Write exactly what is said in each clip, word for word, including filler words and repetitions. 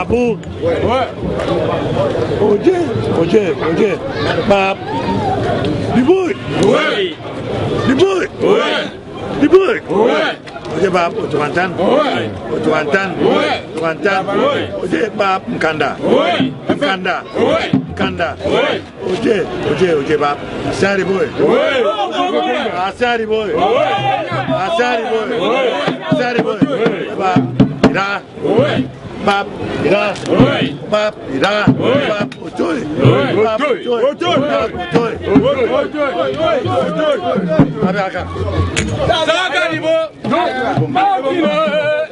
Oje, oje, oje, bab. Diboi. Diboi. Diboi. Oje bab, otuantan. Otuantan. Otuantan. Oje bab, mkanda. Mkanda. Mkanda. Oje, oje, oje bab. Asari boy. Asari boy. Asari boy. Asari boy. Bab. Ira. Bab. Ira. Bab. Ira. Bab. Ojoy. Bab. Ojoy. Bab. Ojoy. Abịa aka. Sagari bo.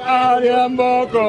Ariamboko.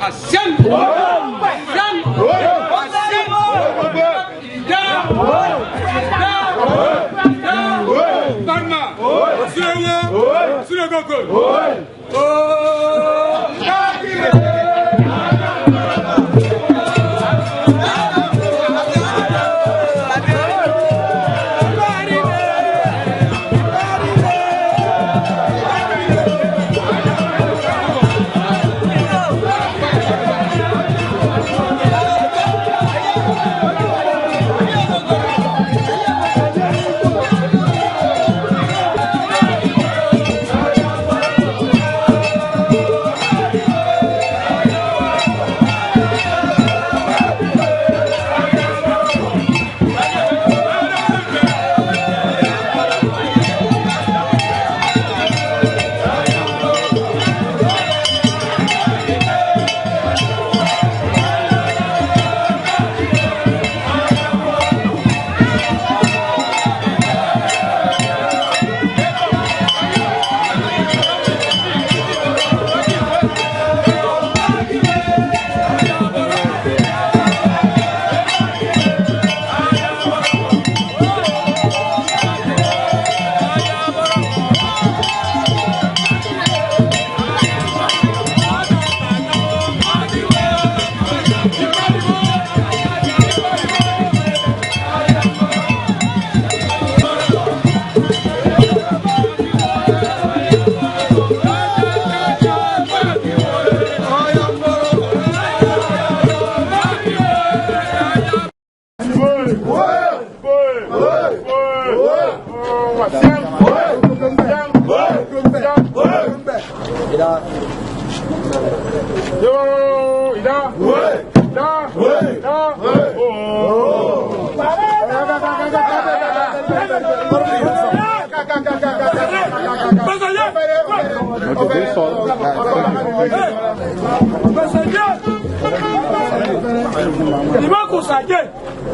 Asian! Asian! Asian! Ida! Ida! Ida! Barma! Sirewo! Siregogol!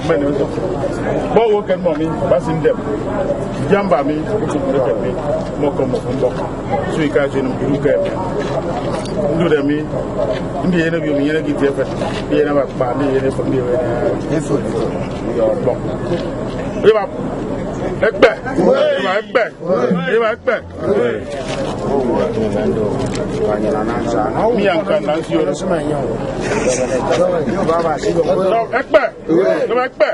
mmọkpọkpọ mme nsọ. Kpọ owo ke mmọ mi, basi ndem. Jamba mi, ukuk ndeket mi, mọkọ mọkọ mbọk. Su ika esu inum juru ke emi. Ndude mi, ndi yene bi mi yene kiti efet. Ndi yene bakpa, ndi yene efet, ndi yene efet. Yo, mbọk. Iba, ekpe. Iba, ekpe. Iba, ekpe. Miyan kan nan siyo. Ekpe. Ekpe.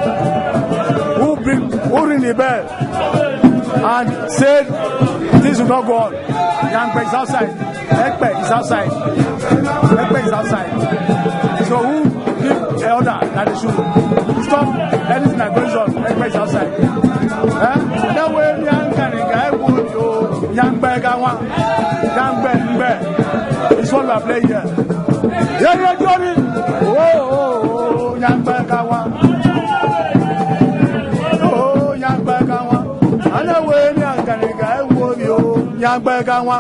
Who bring, who ring the bell and said this will not go on? Yangbe is outside. Ekpe is outside. Ekpe is outside. So who give the order that they should stop anything that goes on? Ekpe is outside. Eh? That way, Yangbe Gawa. Yangbe Gawa. Yangbe Mbe. It's what we are playing here. Yeah, yeah, Johnny. Oh, oh, oh, Yangbe Gawa. Oh, Yangbe Gawa. Ana we mi angani ga ewo mi o. Yangbe Gawa.